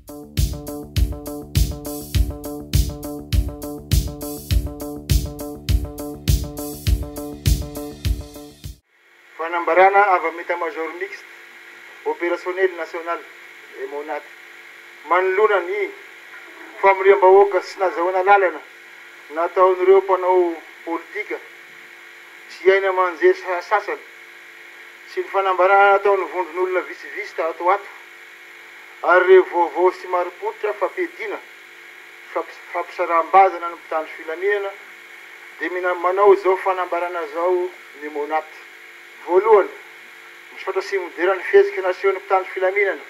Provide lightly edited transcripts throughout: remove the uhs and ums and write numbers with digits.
Fanambarana avy amin'ny Etat-Major Mixte Opérationnel National, Emmonat, manoloana ny famoriam-bahoaka tsy nazahoana lalana nataon'ireo mpanao politika sy haino aman-jery sasany sy ny fanambarana nataon'ny vondron'olona vitsivitsy tato ho ato ary ireo vaovao tsy marim-pototra fampiadiana sy fampisaraham-bazana ny mpitandro filaminana dia manao izao fanambarana izao ny Monat. Voalohany, misaotra sy midera ny fihetsika nasehon'ny mpitandro filaminana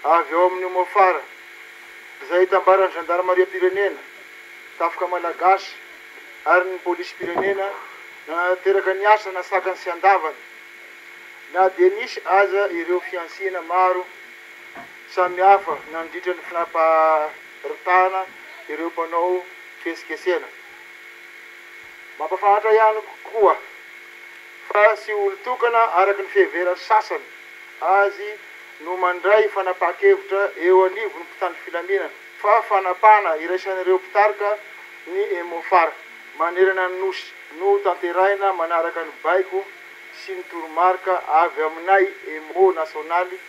avy ao amin'ny Omofara, izay itambaran'ny zandarimariam-pirenena, tafika malagasy ary ny polisim-pirenena nanatanteraka ny asa nasakany sy andavany, na dia nisy aza ireo fihantsiana maro samihafa nandritra ny fanaparitahana ireo mpanao fihetsiketsehana. Mampahafantatra ihany koa fa tsy olon-tokana araka ny fiheveran'ny sasany azy no mandray fanapahan-kevitra eo anivon'ny mpitandro filaminana fa fanapahana iraisan'ireo mpitarika ny Emmo-Far manerana ny Nosy no tanterahina manaraka ny baiko sy ny toromarika avy aminay Emmo nasionaly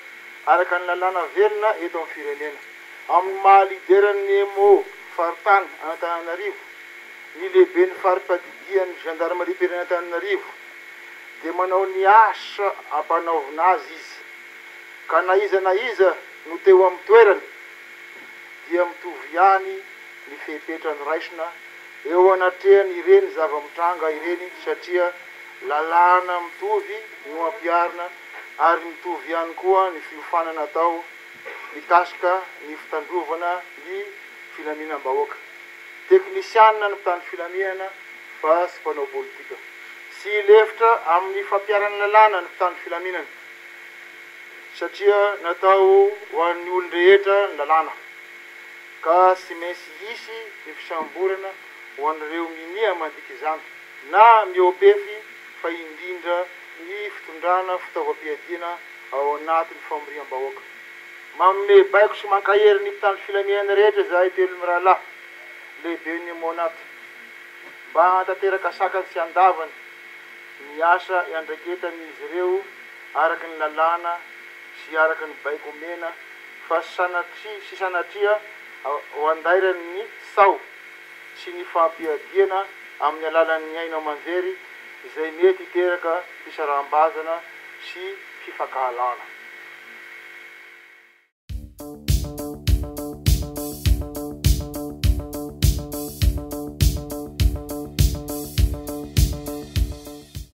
araka ny lalàna velona eto amin'ny firenena. Amin'ny maha lideran'ny Emmo faritany an'Antananarivo, ny lehiben'ny fari-padidian'ny zandarimariam-pirenena Antananarivo dia manao ny asa ampanaovina azy izy, ka na iza na iza no teo amin'ny toerany dia mitovy ihany ny fepetra noraisina eo anatrehan'ireny zava-mitranga ireny satria lalàna mitovy no ampiharina ary mitovy ihany koa ny fiofanana atao mikasika ny fitandrovana ny filaminam-bahoaka. Teknisianina ny mpitandro filaminana fa tsy mpanao politika. Tsy hilefitra amin'ny fampiharana lalàna ny mpitandro filaminana satria natao ho an'ny olon-drehetra ny lalàna ka tsy maintsy hisy ny fisamborana ho an'ireo minia mandika izany na mihoa-pefy fa indrindra ny fitondrana fitaovam-piadiana ao anatin'ny famoriam-bahoaka. Manome baiko sy mankahery ny mpitandro filaminana rehetra izahay telo mirahalahy lehiben'ny Monat mba hanatanteraka sakany sy andavany ny asa iandraiketan'izy ireo araka ny lalàna sy araka ny baiko omena fa sanatria sy sanatria ho andairan'ny tsaho sy ny fampiadiana amin'ny alalan'ny haino aman-jery izay mety hiteraka fisaraham-bazana sy fifankahalana.